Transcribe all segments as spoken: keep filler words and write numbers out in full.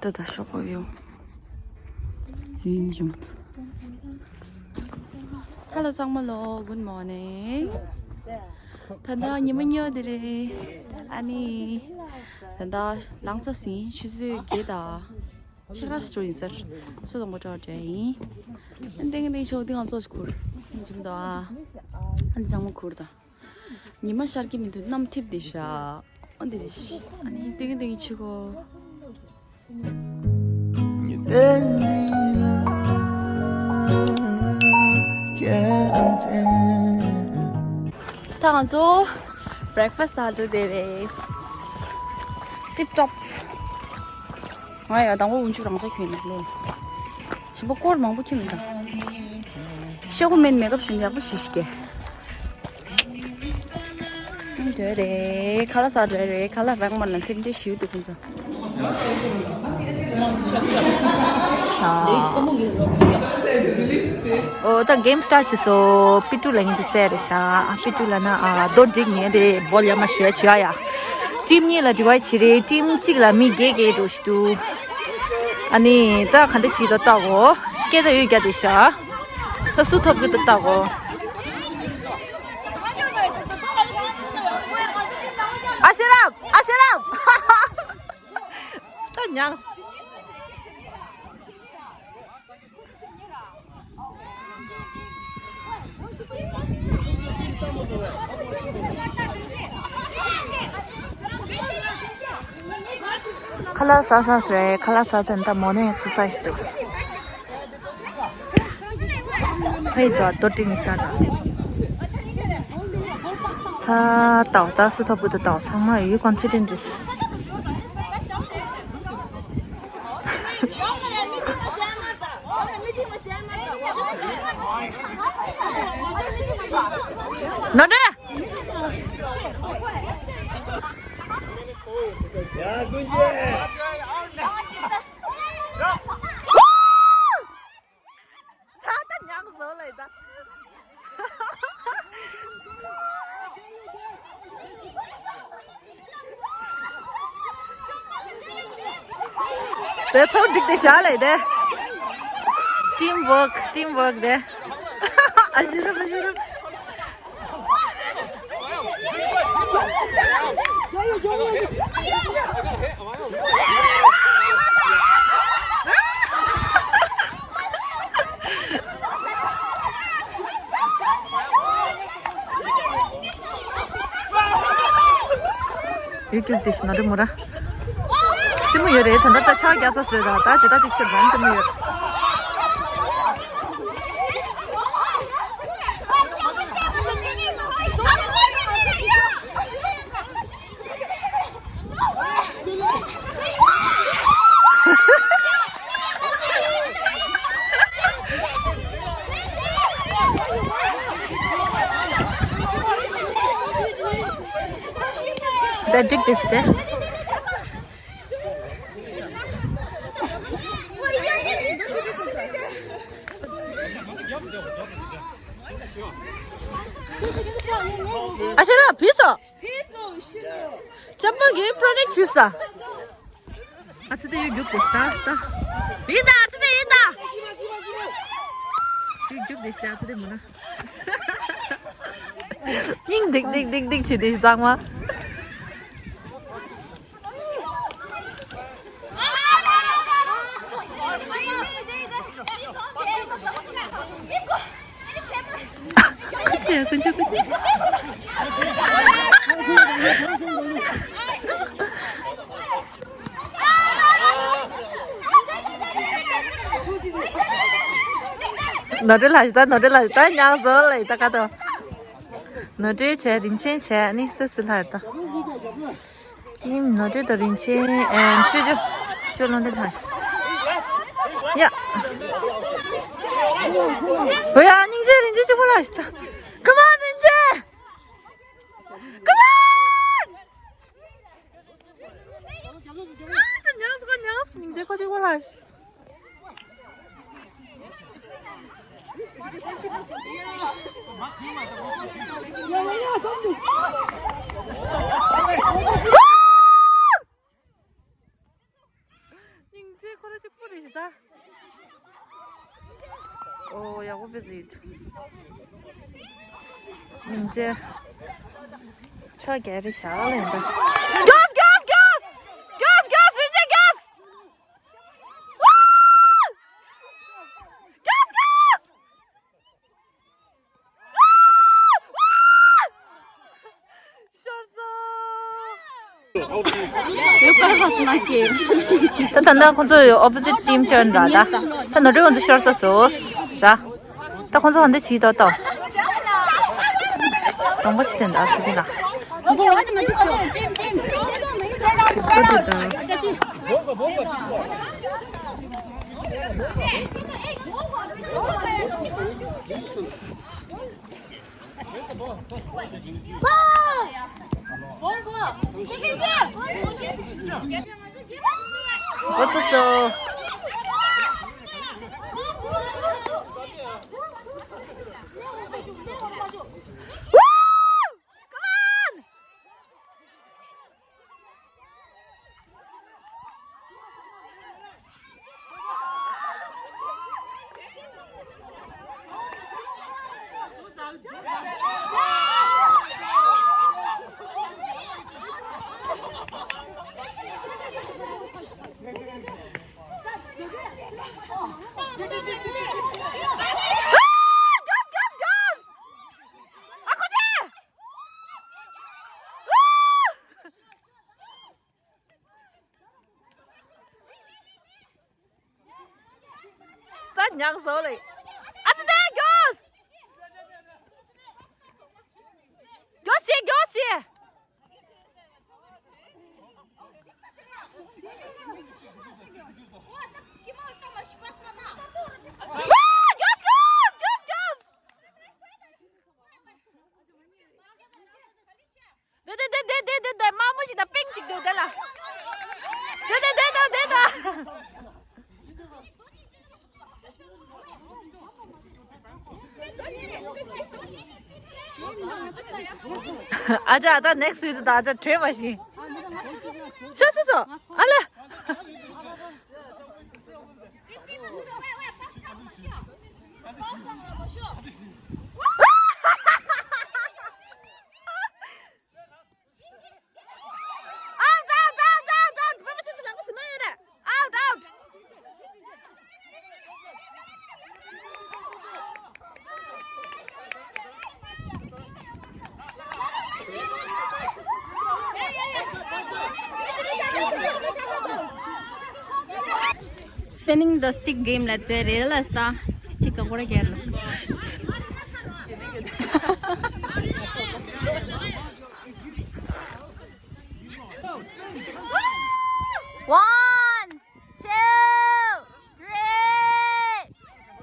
ད་ད་ཤོག་པ་ཡོང་། ཡིན་གྱི་མ་ཐུབ། Hello ཚང་མ་ལོ། Good morning། ད་ལྟ་ཉི་མ་གཉིས་པ་དེ་རེད། ཨ་ནི་ད་ལྟ་ལངས་ཚར་ཟིན། ཆུ་ཚོད་བརྒྱད་དང་ཕྱེད་ཀ་ཙམ་ཡིན་ས་རེད། སོ་དང་པོ་གྲོགས་འདྲ་ཡིན། ཨ་ནི་ཏིང་ཏིང་ཤོག་ཏིང་ང་ཚོ་ཁུར་ཡིན་གྱི་མི་འདུག་ཨ་ཨ་ནི་ཚང་མ་ཁུར་དང་། ཉི་མ་ཤར་གྱི་མི་འདུག་གནམ་འཐིབས་བསྡད་ཤག་ཨ་འདི་རེད། ཨ་ནི་ཏིང་ཏིང་ཕྱི་གོ། ད་ང་ཚོ་breakfast་ཟ་འགྲོ་བསྡད་རེད། Tip top། ང་ཡང་དང་པོ་འུན་ཆུ་རང་ཆ་ཁྱོན་ནས་ལོ། ཞིམ་པོ་སྐོར་མང་པོ་ཁྱོད་མི་འདུག་ཤོག་གུ་མེད་མེ་ཀབ་བྱུང་ཡག་པོ་ཞིག་ཞིག་གེ། འདོད་རེད། ཁ་ལག་ཟ་འདོད་རེད། ཁ་ལག་རག་མ་ལ་སེམས་ཁྲལ་ཞུ་འདུག་ཁོང་ཚོ། ཤ། ཨོ་ད་game start་བྱས་སོ། པི་ཀྲུ་ལ་ཡིན་དུ་བཙལ་རེད་ཤག་ཨ་པི་ཀྲུ་ལ་ན་ཨ་རྡོ་འགྲིག་ངེས་རེད། ball་ཡ་མ་ཞུ་ཡ་བྱེད་ཡ་ཡ། team་གཉིས་ལ་divide་བྱེད་རེད། team་གཅིག་ལ་མི་བརྒྱད་བརྒྱད་འགྲོ་ཞིག་འདུག་ཨ་ནི་ད་ག་འདྲ་བྱེད་ད་ལྟ་གོ། སྐད་ད་ཡོད་རྒྱ་དེ་ཤ། ད་སུ་ཐོབ་གི་ད་ལྟ་གོ། ཨ་ཤེ་རབ། ཨ་ཤེ་རབ། ད་ཉག་ཁ་ལག་ཟ་ས་རེད། ཁ་ལག་ཟ་ས་ད་morning exercise་འདུག་ཕའི་དོ་ཏོ་ཏི་ནི་ཤ་དང་། ད་ཏའོ་ད་སུ་ཐོབ་གི་ཏོ་ཏའོ་ཚང་མ་ཡོད་confident་རེད། ནོ་ཌེ། ད་ད་ཉག་བཟོ་ལེ་ད། དེ་ཚོ་འགྲིག་དེ་བཞག་ལེ་དེ། team work team work་དེ། ཨ་ཞི་རབ་ཨ་ཞི་རབ། ཡུ་ཊུབ་དེ་ཤི་ན་རི་མོ་ར། ལྟད་མོ་ཡོད་རེད། ད་ལྟ་ད་ཆ་བརྒྱ་རྩ་ཟེར་ད་ད་ཇི་ལྟ་ཅིག་ཤེར་བན་ལྟད་མོ་ཡོད། ད་འགྲིག་འདུག་ཤི་སྟེ། ཨ་ཤ་ར་ཕི་སོ། ཅམ་པ་གི་product་ཆུ་ས། ཨ་ཙི་དེ་ཡོད་རྒྱུག་དེ་ལྟ་ལྟ། ཡིན་ད་ཨ་ཙི་དེ་ཡིན་ད། ཡོད་རྒྱུག་དེ་ལྟ་ཨ་ཙི་དེ་མུ་ན། སྙིང་ལྡིག་ལྡིག་ལྡིག་ལྡིག་བྱེད་དེ་གཙང་མ། ནོར་འཁྲུལ་ལྷག་ཤི་ད། ནོར་འཁྲུལ་ལྷག་ཤི་ད། ནོར་འཁྲུལ་ལྷག་ཤི་ད། ཉག་བཟོ་ལ་ཡི་ད་ཀ་ཏོ། ནོར་འཁྲུལ་བྱས་རིན་ཆེན་བྱས་ནི་སུ་སུ་ལྷག་ད། ཀྲིམ་ནོར་འཁྲུལ་དང་རིན་ཆེན་ཨེན་ཅོ་ཅོ་ཅོ་ལོང་འདྲེ་ལྷག་ཤི། ཡ། ཨོ་ཡ་སྙིང་རྗེ་རིན་ཆེན་གཅིག་པོ་ལྷག་ཤི་ད། Come on རིན་ཆེན། Come on། ཉག་ཉག་སྙིང་རྗེ་ཁོ་གཅིག་པོ་ལྷག་ཤི། ཁོ་ར་ཅིག་པོ་རེད་ད། ཨོ་ཡག་པོ་བེ་ཟིད། ཉིན་ཅེ། ཆོ་ག་རེ་ཤ་ལ་ཡིན་ད། གྱོས་གྱོས་གྱོས། གྱོས་གྱོས་རིན་ཆེན་གྱོས། ཝ། གྱོས་གྱོས། ད་ད་ལྟ་ཁོང་ཚོ་opposite team turn ར་ད། ད་ནོར་འཁྲུལ་ཁོང་ཚོ་ཤོར་ས་སོ། ར། ད་ཁོང་ཚོ་ཧ་འདི་བྱིས་ཏོ་ཏོ། གྲོང་པ་ཞིག་དོན་དག་ཞིག་དེ་ལ། What's up, so? Woo! Come on! ད་ཉག་བཟོ་ལེ། ཨ་ཙི་དེ་གྱོས། གྱོས་ཤེ་གྱོས་ཤེ། ཨ། གྱོས་གྱོས་གྱོས་གྱོས། དེ་དེ་དེ་དེ་དེ་དེ་དེ་དམར་མོ་ཞིག་དང་པིང་ཅིག་འདུག་དེ་ལ། དེ་དེ་དེ་དེ་དེ་དེ། ཨ་ཅག་ད་ནེག་སི་ཝིག་ད་ཨ་ཅག་བྲོས་མ་ཤེས། ཤོ་སོ་སོ། ཨ་ལ། Out, out, out, out, out. Out, out. Spinning the stick game ལ་རྩེ་རེ་ལ་སྟ་གཅིག་ག་གོ་ར་གེར་ལ། One, two, three,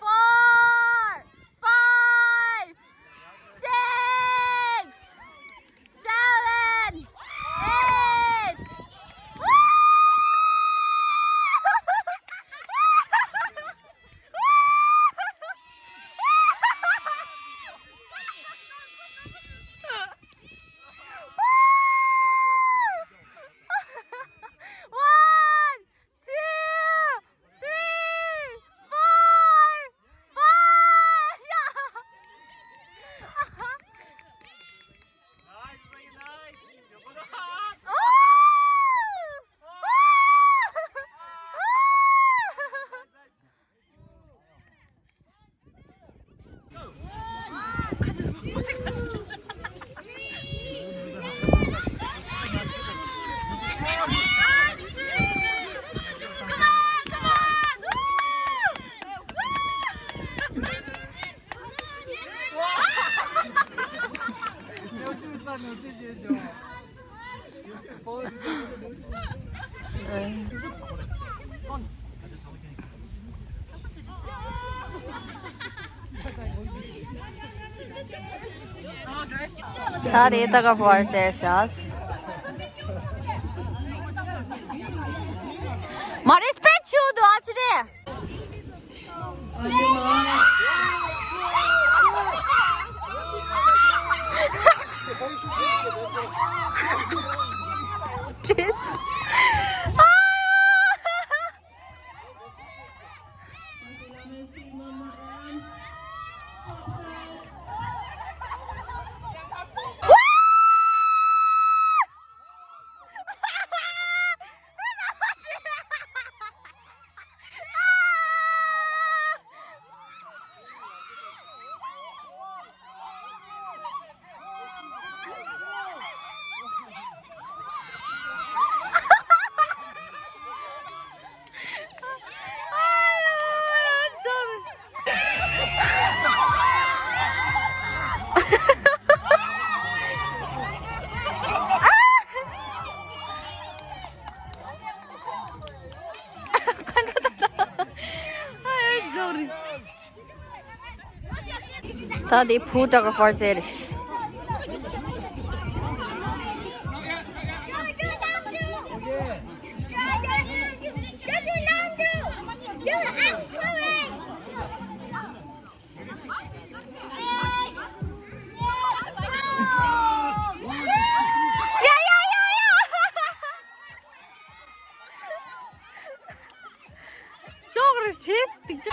four, five, six, seven, eight. One, two, three, four, five. Yeah. Nice, very nice. Oh! Oh! Oh! ད་རེད་ད་ག་ཧོར་ཟེར་ཤག་མ་རེད་སྤྲད་ཆུ་འདུག་ཨ་ཙི་རེད། Jeez. ད་དེ་བུ་ཕྲུག་གི་ཧྥོར་ཟེར་རེད། ཅོག་རེ་བྱས་སྡིག་ཅག་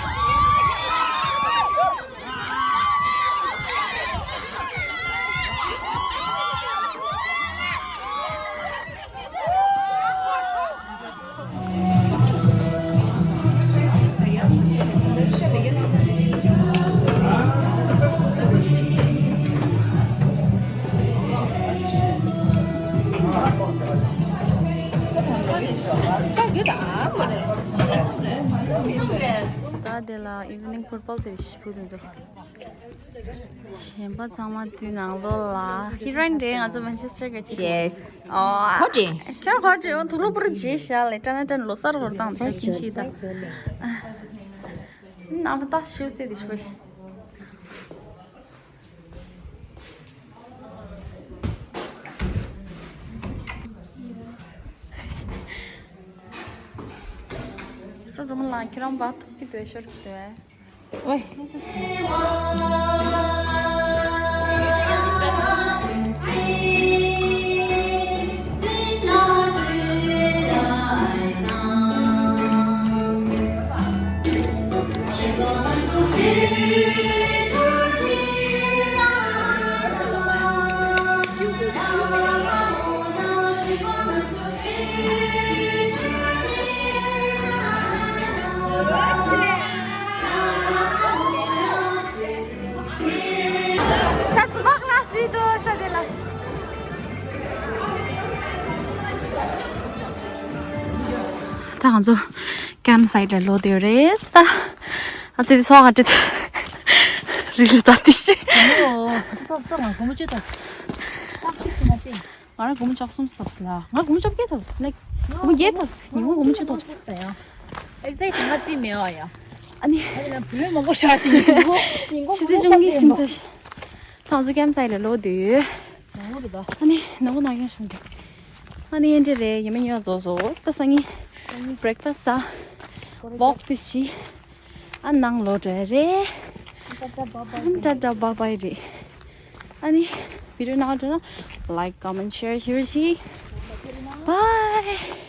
ད་དེ་ལ་evening football ཟེར་ཞིག་ཕུལ་འདུག་གཞན་པ་ཚང་མ་དེ་ནང་ལོགས་ལ། ཧི་རོ་ཨིན་རེད། ང་ཚོ་Manchester ག་ཅིག Yes. ཨོ། གོ་དྲི། ཁྱོད་གོ་དྲི། འོ། དུག་ལོག་པུ་རུ་བྱས་ཤག་ལེ། ཀྲ་ན་ཀྲ་ན་ལོ་གསར་ཧོར་དང་ཆ་ཤིང་ཤི་ད། ནམ་ད་ཤུ་ཚེ་དེ་ཤོད། རོ་རོ་མ་ལ་ཁྱེད་རང་བ་ཐུག་གི་དོ་ཤོར་གི་དོ། ཝེ། ད་ང་ཚོ་ཀེམ་སའིཊ་ལ་ལོག་བསྡད་ཡོད་རེད། ད་ཨ་ཙི་ཚོགས་ཁ་བྲིས། རི་ལི་ད་དེ་ཤི། ང་རང་སྒོར་མོ་བཅུ་གསུམ་ཐོབ་སོང་ལ། ང་སྒོར་མོ་བཅོ་བརྒྱད་ཐོབ་སོང་། ལེགས། སྒོར་མོ་བརྒྱད་ཐོབ་སོང་། ཉིན་གུང་སྒོར་མོ་བཅུ་ཐོབ་སོང་། ཨེག་ཛེག་ང་རྩིས་མེད་པ་ཡ། ཨ་ནི། ཨ་ནི་བུ་ལོན་མང་པོ་བཞག་ཤིང་ཉིན་གུང་ཉིན་གུང་ཕྱི་ཚེས་བཅོ་བརྒྱད་སིམ་ཚ། ད་ང་ཚོ་ཀེམ་སའིཊ་ལ་ལོག་བསྡད་ཡོད། ནང་ལོགས་རེད་ད། ཨ་ནི་ནང་ལོགས་ནང་ཡང་བྱུང་འདུག་ཨ་ནི་ཨེ་འདྲ་རེད། ཉི་མ་ཉི་མ་རྫོགས་སོང་། ད་སང་ཉིན་བྷི་རེག་ཕ་སི་ཟ། ཝོག་ཏིས་བྱེད། ཨ་ནང་ལོག་འགྲོ་ཡ་རེད། ཏ་ཏ་བྷའི་བྷའི་རེད། ཨ་ནི་བི་ཌི་ཡོ་ནང་འགྲོ་ན་like, comment, share ཞུ་རོགས་གྱིས། Bye.